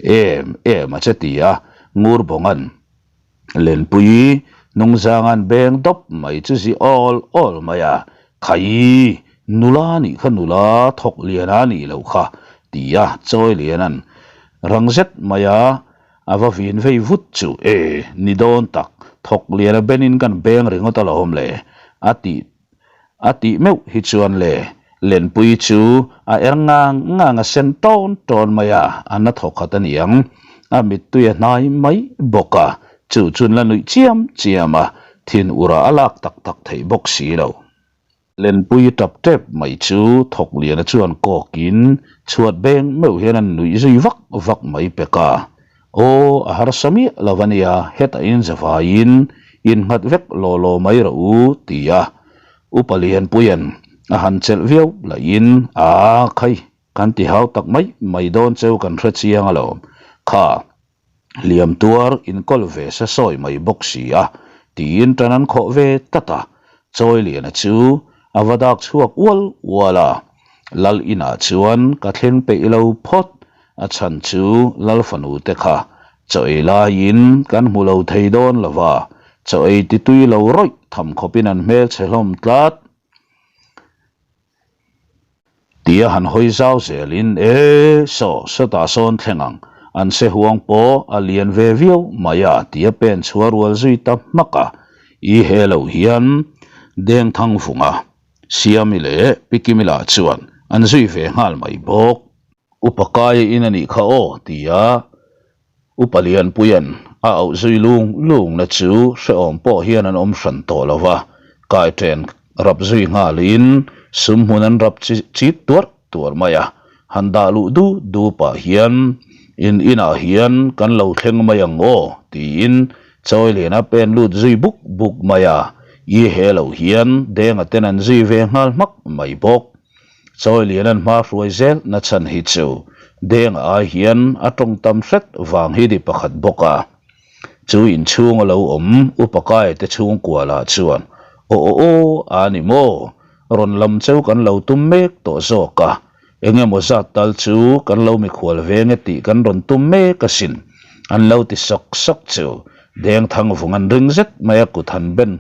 em em a che ti a, Ngurbawnga'n. Lenpui hnungzanga'n beng dawp mai chu zi awl awl mai a, Khaii, nula nih kha nula thawk lian a nih loh kha, ti a chawi liana'n rang zet mai a, a va vin vei vut chu, E, ni dawn tak, thawk lian a benin kan beng ringawt alawm le, a tih A tih meuh hi chuan le, Lenpui chu a er ngang ngang a sen tawn tawn mai a, a na thaw khat a ni ang. A mittui a hnai mai bawk a, chu chuan la nuih chiam chiam a, thin ura a lak tak tak theih bawk si lo. Lenpui tap tep mai chu Thawkliana chuan kawkin chhuat beng meuh hian a nuih zui vak vak mai pek a, Aw, a harsa miah lo a nia, hetah in zavaiin innghat vek law law mai rawh u, ti a. Upa Lianpuia'n a han chelh viau lahin, Aa khai! Kan ti hau tak mai mai dawn cheu kan hre chiang alawm. Kha, hliam tuar inkawl ve se sawi mai bawk si a, tiin tan an khawh ve tlat a. Chawiliana chu a va dak chhuak ual ual a. Lal inah chuan ka thleng peih lo phawt, a chhan chu Lal fanu te kha chaw ei laiin kan hmu lo thei dawn lo va, chaw ei ti tui lo rawih tham khawpin an hmelchhe hlawm tlat. Tia han hawi zau zelin, E, saw, sawtah sawn thleng ang, an se huang pawh a lian ve viau mai a, tia pen chhuah rual zui ta hmak a. I he lo hian Dengthang vunga Siami leh Pi Kimila chuan an zui ve nghal mai bawk. Upa Kaia in a nih kha aw, tia Upa Lianpuia'n a auh zui lung lungna chu hrehawm pawh hian an awm hran tawh lo va, kaiṭen rap zui nghalin sum hmun an rap chi chit tuarh tuarh mai a. Han dah luh du du pah hian, In inah hian kan lo thleng mai ang aw, tiin Chawiliana pen lut zui buk buk mai a. I he lo hian Denga ten an zui ve nghal hmak mai bawk. Chawiliana'n hma hruai zel na chhan hi chu Denga ai hian a tawng tam hret vang hi ni pakhat bawk a. Chu inchhung a lo awm Upa Kaia te chhungkua lah chuan, Aw aw aw, a ni maw? Rawn lam cheu kan lo tum mek tawh zawk a, eng emaw zat tal chu kan lo mikhual veng e tih kan rawn tum mek asin, an lo ti sawk sawk chu Dengthang vung an ring zet mai a kut han ben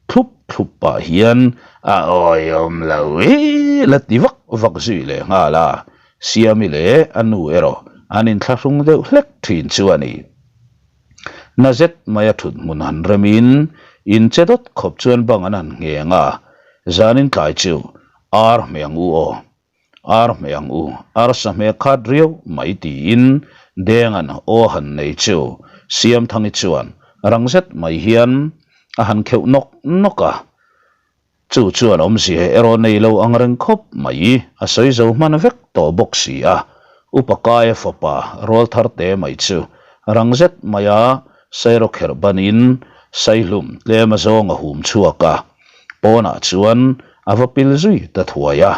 thlup thlup pah hian a awihawm lo i la ti vak vak zui leh nghal a, Siami leh a nu erawh an inthlahrung deuh hlek thin chu a ni. Na zet mai a thut hmun han remin in che dawt khawp chuan bang an han ngheng a, zanin tlai chu ar hmeh ang u aw. Ar hmeh ang u, arsa hmeh khat riau mai tiin Denga'n aw han nei chu Siamthangi chuan rang zet mai hian a han kheuh nawk nawk a. Chu chuan awmzia erawh nei lo ang reng khawp mai, a sawi zo hman vek tawh bawk si a. Upa Kaia fapa rawl thar te mai chu rang zet maia sairawkherh banin saihlum tlem azawng a hum chhuak a. Pawnah chuan a va pil zui ta thuai a,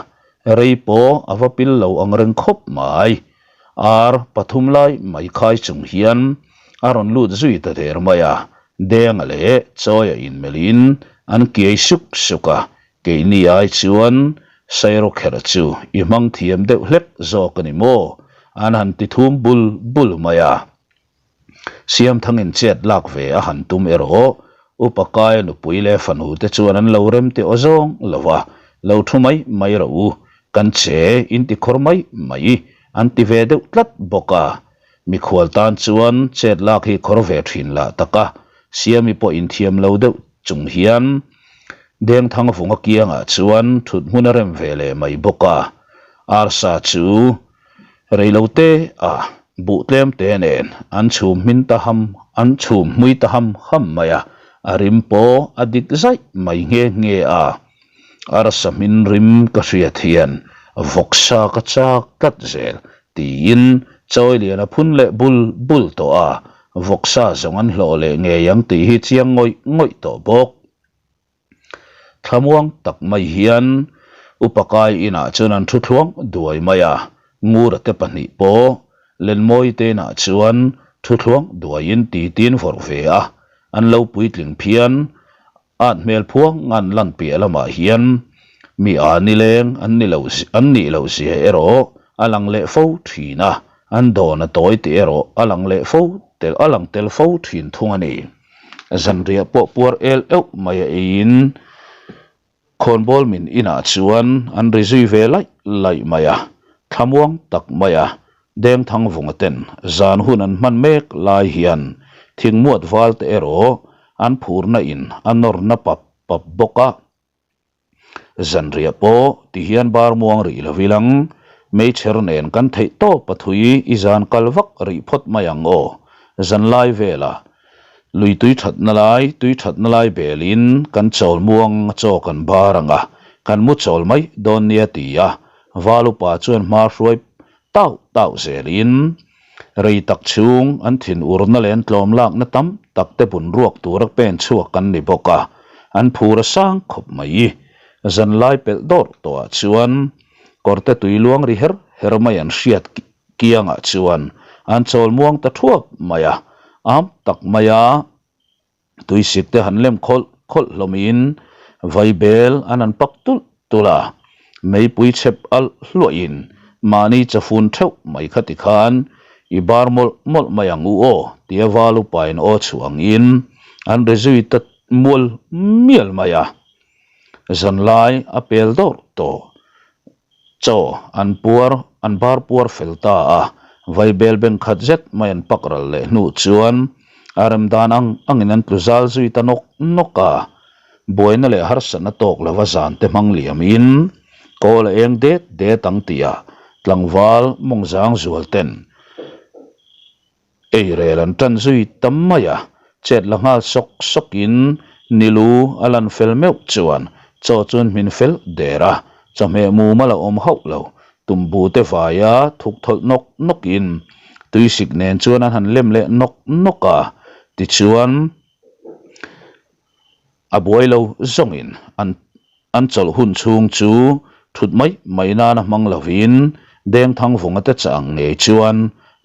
rei pawh a va pil lo ang reng khawp mai. Ar pathum lai mai khai chung hian a rawn lut zui ta der mai a, Denga leh Chawia inmelhin an kiai suk suk a, keini ai chuan Sairawkherh chu i hmang thiam deuh hlek zawk a ni maw? an han ti thum bul bul mai a. Siamthangin chet lak ve a han tum erawh Upa Kaia nupui leh fanu te chuan an lo rem teh aw zawng lo va, lo thu mai mai rawh u, kan che in ti khawr mai mai an ti ve deuh tlat bawk a. Mikhual tan chuan chet lak hi khawr ve thin lah tak a, Siami pawh inthiam lo deuh chung hian Dengthang vunga kiangah chuan thut hmun a rem ve leh mai bawk a, Arsa chu Reilote a buh tlem te nen an chhum hmin ta ham an chhum hmui ta ham ham mai a, a rim pawh a dik zaih mai nghe nghe a. Arsa hmin rim ka hriat hian vawksa ka chak tlat zel tiin Chawilian a phun leh bul bul tawh a, vawksa zawng an hlawh leh ngei ang tih hi chiang ngawih ngawih tawh bawk. Thlamuang tak mai hian Upa Kai inah chuan an thu thluang duai mai a, Ngura te pahnih pawh Lenmawi te inah chuan thu thluang duaiin titiin vawrh ve a, an lo puitling phian. At hmel phuang an lan piah lamah hian mi a nileng an ni lo an nih loh zia erawh a lang leh fo thin a, an dawn a tawi tih erawh a lang leh fo tel a lang tel fo thin thung a ni. Zanriah pawh puar el euh mai a eiin khawnbawl min inah chuan an ri zui ve laih laih mai a, thlamuang tak mai a Dengthang vunga ten zan hun an hman mek lai hian thingmuat val te erawh an phurna in a nawrna pap pap bawk a. Zanriah pawh ti hian bar muang rih lo ilang, meichher nen kan theih tawp a thui i zan kal vak rih phawt mai ang aw. Zanlai vela lui tui thatna lai, tui thatna lai belin kan chawl muang a chaw kan bar ang a, kan mu chawl mai dawn nia ti a, Val upa chuan hma hruai tauh tauh zelin rei tak chhung an thin urna leh an tlawm lakna tam tak te bun ruak tura pen chhuak an ni bawk a, an phur a sang khawp mai. Zanlai pelh dawrh tawhah chuan kawrte tui luang ri her her mai an hriat kiangah chuan an chawl muang ta thuap mai a, am tak maia tuisik te han lem khawlh khawlh hlawmin vaibel an han pak tulh tulh a, meipui chhep alh hluahin mahni chafun theuh mai kha tikhan i bar mawlh mawlh mai ang u aw tia val upain aw chhuah angin an ri zui ta mual mial mai a. Zanlai a pel dawrh tawh. Chaw an puar an bar puar fel ta a, vaibel beng khat zet mai an pak ral leh hnu chuan a rem dan ang angin an tlu zal zui ta nawk nawk a. Buaina leh harsatna tawk lova zan te hmang liamin kawl a eng det det ang tihah tlangval mawngzang zual ten Ei rel an tan zui tam mai a, chet la nghal sawk sawkin Nilu a lan fel meuh chuan chaw chuan hmin fel der a, chawhmeh mumal a awm hauh lo. Tumbu te vaia thuk thawlh nawk nawkin tuisik nen chuan an han lem leh nawk nawk a, tichuan A buai lo zawngin an an chawlh hun chhung chu thut mai mai nana hmang lovin Dengthangvunga te chah ang ngei chuan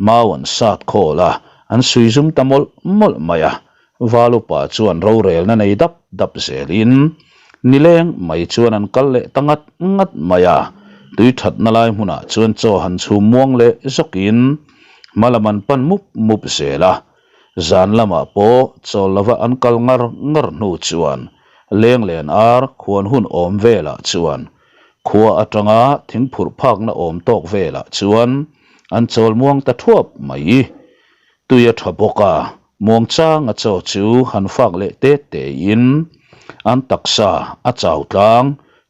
mau an sat khawl a, an sui zum ta mawlh mawlh mai a. Valupa chuan rorelna nei dap dap zelin nileng mai chuan an kal leh ta ngat ngat mai a. Tui thatna lai hmunah chuan chaw han chhum muang leh zawkin hma lam an pan mup mup zel a. Zan lamah pawh chawl lova an kal ngar ngar hnu chuan Lenglen ar khuan hun awm velah chuan khua atanga thingphurh phakna awm tawk velah chuan an chawl muang ta thuap mai. Tui a tha bawk a, muangchanga chaw chu han fak leh te tein an taksa a chau tlang,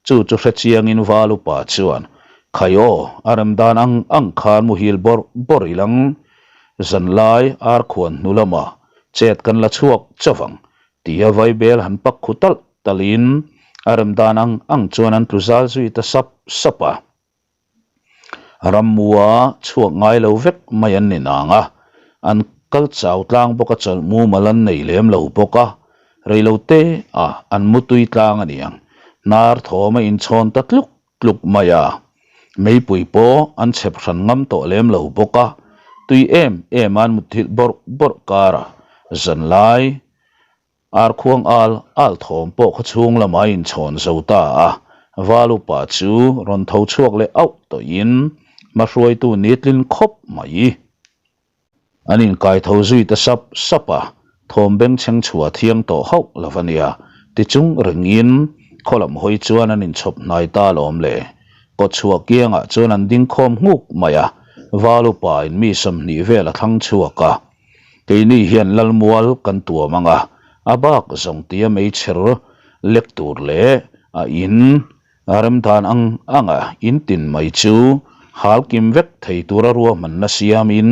chu chu hrechiangin Val upa chuan, Khai aw, a rem dan ang ang khan muhil bawrh bawrh ilang Zanlai ar khuan hnu lamah chet kan la chhuak chauh ang tia vaibel han pak khu talh talhin a rem dan ang ang chuan an tlu zal zui ta sap sap a. Rammua chhuak ngai lo vek mai an ni nang a, an kal chau tlang bawk a chawlh mumal an nei lem lo bawk a, reilo te ah an mutui tlang a niang hnar thawm a inchhawn ta tluk tluk mai a, meipui pawh an chhep hran ngam tawh lem lo bawk a, tui em em an mutthilh bawrh bawrh kar a, zanlai ar khuang al al thawm pawh khawchhung lamah a inchhawn zo ta a, val upa chu rawn tho chhuak leh auh tawhin hmahruaitu ni tlin khawp mai. An inkai tho zui ta sap sap a, thawm bengchheng chhuah thiang tawh hauh lo a nia. Tichung rengin khaw lam hawi chuan an inchhawp hnai ta alawm le. Kawtchhuah kiangah chuan an ding khawm nghuk mai a, Val upa in mi 20 vel a thlang chhuak a. Keini hian Lalmual kan tuam ang a, a bak zawng tia meichher lek tur leh a in A remdan ang anga in tin mai chu hal kim vek thei tura ruahmanna siamin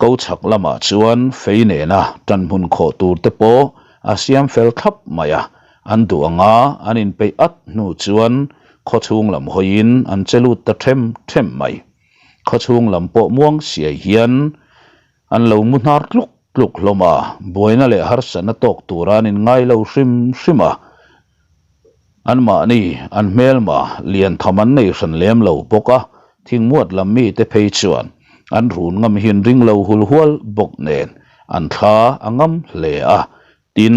ko chhak lamah chuan fei nena ṭanhmun khawh tur te pawh a siam fel thlap mai a, an duh anga an inpeih at hnu chuan khawchhung lam hawiin an che lut ta ṭhem ṭhem mai. Khawchhung lam pawh muang siai hian an lo mu hnar tluk tluk hlawm a, buaina leh harsatna tawk tura an inngai lo hrim hrim a. Anmahni an hmelma lian tham an nei hran lem lo bawk a, thingmuat lam mite phei chuan an run ngam hian ring lo hul hual bawk nen an thla a ngam hle a. Tin,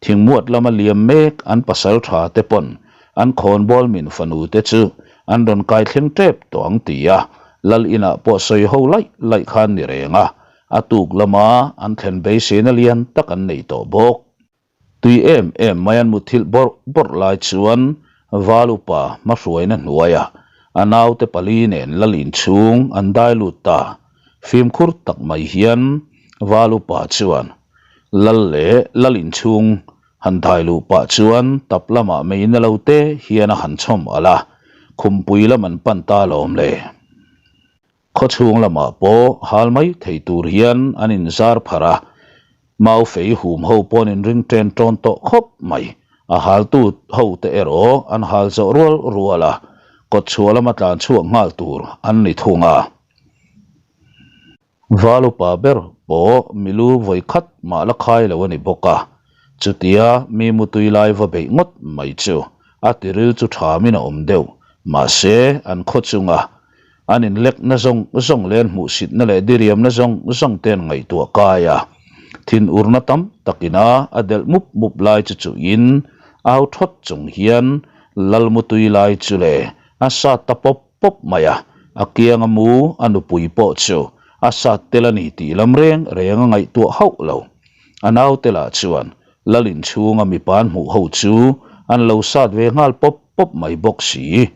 thingmuat lama liam mek an pasal tha te pawn an khawnbawl min fanu te chu an rawn kai thleng tep tawh ang ti a, lal inah pawh sawi ho laih laih khan ni reng a, a tuk lama an thlen beiseina lian tak an nei tawh bawk. Tui em em mai an mutthilh bawrh bawrh lai chuan Val upa hmahruaina hnuaiah a naute pali nen lal inchhung an dai lut ta. Fimkhur tak mai hian Val upa chuan lal leh lal inchhung han dai luh pah chuan tap lamah mei na lo te hian a han chhawm alh a, khumpui lam an pan ta lawm le. Khawchhung lamah pawh hal mai thei tur hian an inzar pharh a, mau fei hum ho pawh an inring ṭen ṭawn tawh khawp mai. A haltu ho te erawh an hal zawh rual rual a, kawtchhuah lama tlan chhuak nghal tur an ni thung a. Val upa ber pawh milu vawi khat mah la khai lo a ni bawk a, chutia mi mutui lai va beih ngawt mai chu a tiril chu ṭhamin a awm deuh, mahse an khaw chunga. An inlekna zawng zawng leh an hmuhsitna leh diriamna zawng zawng te an ngaihtuah kai a. Thinurna tam takina a delh mup mup lai chu chuhin au thawt chung hian Lalmutui lai chu le a sat ta pawp pawp mai a, a kianga mu a nupui pawh chu a sat tel a ni tih lam reng reng a ngaihtuah hauh lo. A naute lah chuan Lal inchhunga mipa an hmuh ho chu an lo sat ve nghal pawp pawp mai bawk si.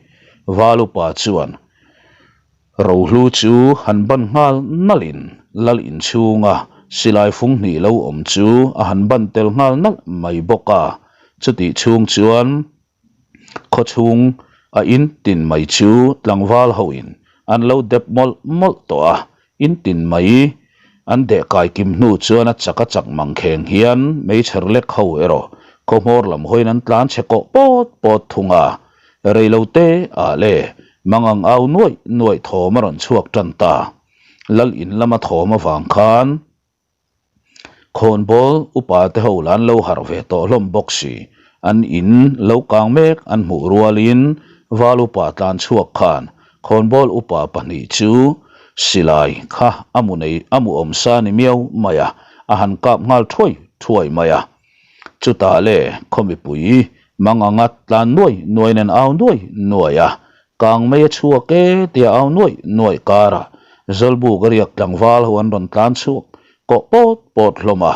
Valupa chuan Rohlu chu han ban nghal nalhin Lal inchhunga silai fung hnih lo awm chu a han ban tel nghal nalh mai bawk a, chutih chhung chuan Khawchhung a in tin mai chu tlangval ho in an lo dep mawlh mawlh tawh a, in tin mai an deh kai kim hnu chuan a chak a chak mang kheng hian meichher lek ho erawh khaw hmawr lam hawiin an tlan chhe kawh pawt pawt thung a, rei lo te ah le mangang au nuaih nuaih thawm a rawn chhuak tan ta. Lal in lama thawm avang khan. Khawnbawl upa te ho lah an lo harh ve tawh hlawm bawk si. An in lo kang mek an hmuh rualin Val upa tlan chhuak khan Khawnbawl upa pahnih chu silai kha a mu nei a mu awm sa ni miau mai a, a han kap nghal thuai thuai mai a. Chutah le khaw mipui mang anga tlan nuai nuai nen au nuai nuai a, Kang mai a chhuak e tia au nuaih nuaih karah Zawlbuk a riak tlangval ho an rawn tlan chhuak kawh pawt pawt hlawm a.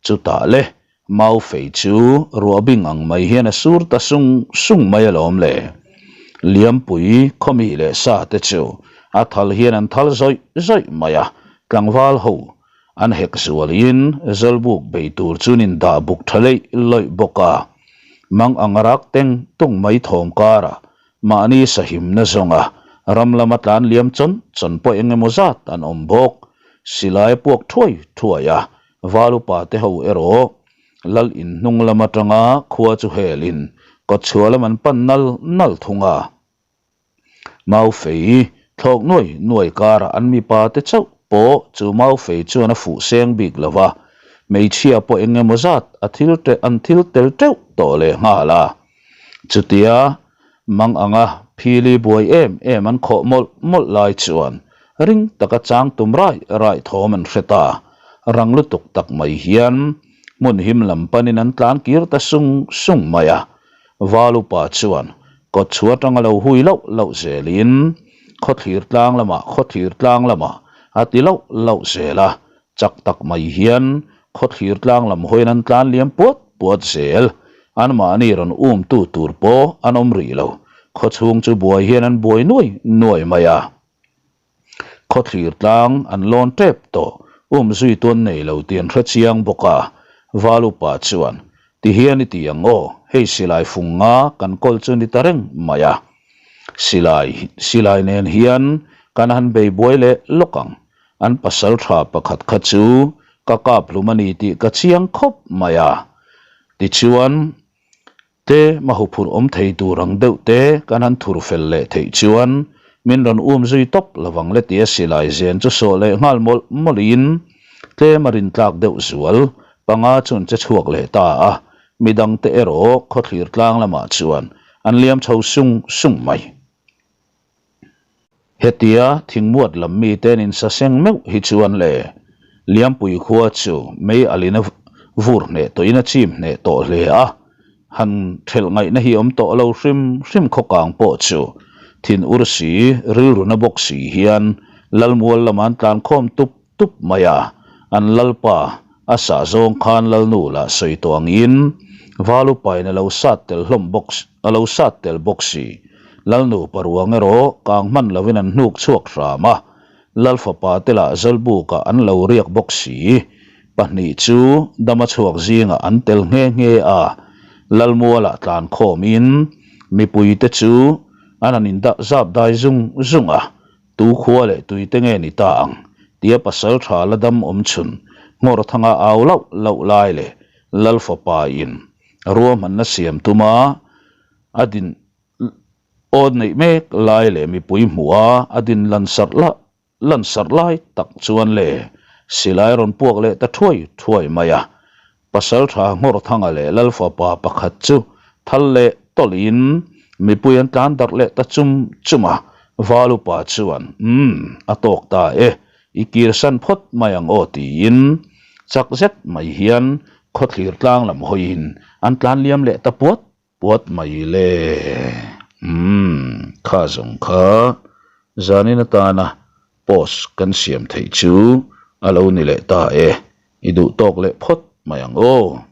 Chutah le Mau fei chu ruah bing ang mai hian a sur ta sung sung mai alawm le. Liampui khawmi leh sa te chu a thal hian an thal zawih zawih mai a, tlangval ho an hek zualin Zawlbuk bei tur chuan in dah buk tha leih lawih bawk a. Mang ang a rak teng tung mai thawm karah Mahni sahimna zawnga ram lama tlan liam chawn chawn pawh eng emaw zat an awm bawk. Silai a puak thuai thuai a, Val upa te ho erawh Lal in hnung lam atanga khua chu helin kawtchhuah lam an pan nal nal thung a. Mau fei thlawk nuai nuai karah an mipa te chauh pawh chu mau fei chuan a fuh seng bik lo va, hmeichhia pawh eng emaw zat a thil an thil tel teuh tawh lehnghal a. Chutia mang anga phili buai em em an khawh mawlh mawlh lai chuan ring taka chang tum raih raih thawm an hre ta. Rang lutuk tak mai hian hmun him lam panin an tlan kir ta sung sung mai a. Val upa chuan kawtchhuah atanga lo hui loh loh zelin khawthlir tlang lamah khawthlir tlang lamah a ti loh loh zel a. Chak tak mai hian khawthlir tlang lam hawiin an tlan liam puat puat zel. Anmahni rawn umtu tur pawh an awm rih lo. Khawchhung chu buai hian an buai nuai nuai mai a. Khawthlir tlang an lawn tep tawh, um zui tuan nei lo tih an hre chiang bawk a. Val upa chuan, Ti hian i ti ang aw, hei silai fung nga kan kawl chu ni ta reng mai a. Silai, silai nen hian kan han bei buai leh lawk ang. An pasal tha pakhat kha chu ka kap hlum a ni tih ka chiang khawp mai a. Tichuan, te mahu phurh awm thei tur ang deuh te kan han thur fel leh theih chuan min rawn um zui tawp lovang le tia silai zen chu sawh leh nghal mawlh mawlhin tlem a rintlak deuh zual panga chu an che chhuak leh ta a, midangte erawh khawthlir tlang lamah chuan an liam chho sung sung mai. Hetia thingmuat lam mite an insaseng meuh hi chuan le Liampui khua chu mei alin a vur hneh tawhin a chim hneh tawh hle a, han thelh ngaihna hi awm tawh lo hrim hrim khawkang pawh chu thin ur si rilru na bawk si hian Lalmual lamah an tlankhawm tup tup mai a, an lalpa a sah zawng khan lalnu lah sawi tawh angin Valupain a lo sat tel hlawm bawk a lo sat tel bawk si. Lalnu paruang erawh kang hman lovin an hnuk chhuak hram a, Lalfapa te lah Zawlbukah an lo riak bawk si. Pahnih chu dama chhuak zingah an tel nghe nghe a, Lalmualah tlan khawmin mipuite chu an han indah zap dai zung zung a, Tu khua leh tui te nge ni ta ang? tia pasal tha la dam awm chhun nghawr thanga au lauh lauh lai leh Lal fapa in ruahmanna siam tuma a din aw neih mek lai leh mipui hmuh a a din lan sarh lah lan sarh lai tak chuan le silai rawn puak leh ta thuai thuai mai a. Pasalṭha Nghawrthanga leh Lalfapa pakhat chu thal leh tawlhin mipui an tlan darh leh ta chum chum a. Valupa chuan, Umm, a tawk ta e, i kirsan phawt mai ang aw tiin chak zet mai hian khawthlir tlang lam hawiin an tlan liam leh ta puat puat mai le. Umm, kha zawng kha zanin atana post kan siam theih chu a lo ni leh ta e, i duh tawk leh phawt mai ang aw.